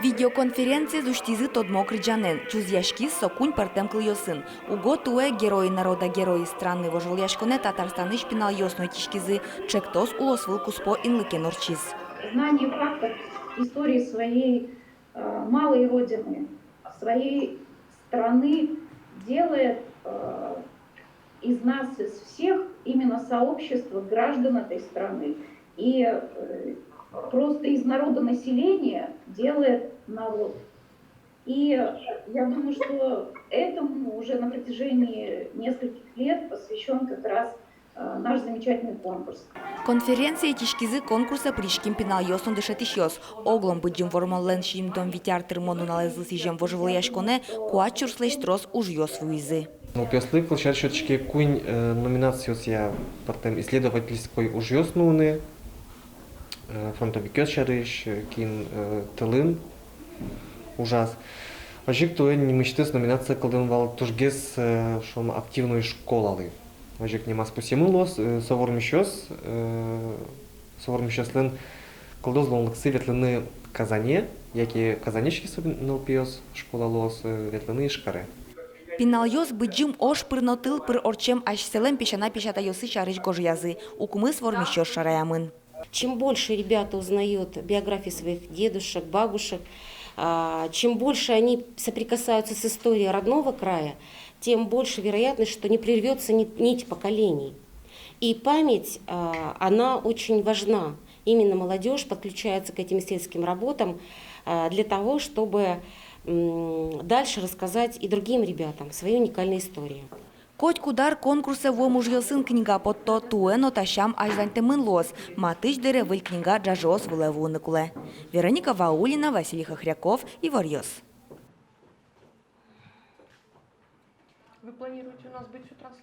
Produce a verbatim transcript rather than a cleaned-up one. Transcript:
Видеоконференциез усьтӥзы тодмо кырӟанэн, чузъяськиз со куинь пӧртэм кылъёсын. Уго туэ «Герои народа, герои страны» вожвылъяськонэ Татарстанысь пиналъёс но ӧтиськизы, ӵектос улосвыл куспо инлыкен ортчиз. Знание фактов истории своей, э, малой родины, своей страны делает, э, из нас, из всех, именно сообщество граждан этой страны. И, э, просто из народонаселения делает народ. И я думаю, что этому уже на протяжении нескольких лет посвящён как раз, э, наш замечательный конкурс. Конференцие ӧтиськизы конкурсэ пыриськем пиналъёс но дышетӥсьёс. Оглом Быдӟым Вормонлэн сизьымдон вить ар тырмон нуналэзлы сӥзем вожвылъяськонэ куать сюрслэсь трос ужъёс вуизы. Нылпиослы, кылсярысь, сётӥське куинь, э, номинациосъя пӧртэм исследовательской ужъёс нуыны, э, фронтовикъёс сярысь, э, кин, э, тылын ужаз. Озьы ик туэ нимысьтыз номинация кылдэмын вал тужгес, э, шуом, активной школалы. Озьы ик нимаз пусъемын луоз, э, со вормисьёс, э, со вормисьёслэн кылдоз луонлыксы ветлыны Казане, яке Казаньысь ке со нылпиос школа луоз, э, ветлыны Ижкаре. Пиналъёс Быдӟым ож пыр но тыл пыр ортчем асьсэлэн песянай-песятайёссы сярысь гожъязы, укмыс вормисьёс шараямын. Чем больше ребята узнают биографии своих дедушек, бабушек, а, чем больше они соприкасаются с историей родного края, тем больше вероятность, что не прервётся ни-, нить поколений. И память, а, она очень важна. Именно молодёжь подключается к этим исследовательским работам, а, для того, чтобы, м, дальше рассказать и другим ребятам свои уникальные истории. Котькуд ар конкурсэ вуэм ужъёсын книга потто, туэ но та сям азьланьтэмын луоз. Матысь дыре выль книга ӝажыос вылэ вуыны кулэ. Вероника Ваулина, Василий Хохряков, «Иворъёс». Вы планируете у нас быть всю трансляцию?